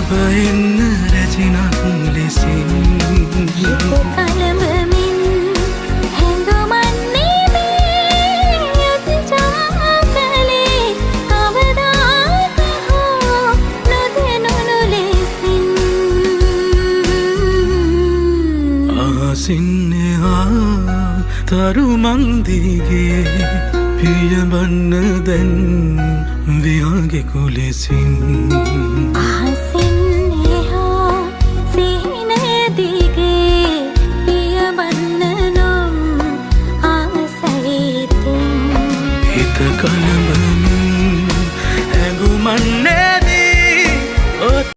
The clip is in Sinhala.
ඔබ එන්න රැජිනක් ලෙසින්. හිත කලඹමින් හැඟුමන් නෙමේ අතිචම් කළේ, කවදාක හෝ නොදැනුණු ලෙසින්. අහසින් එහා තරු මං දිගේ පියඹන්න දැන් විහාගෙකු ලෙසින්. අහසින්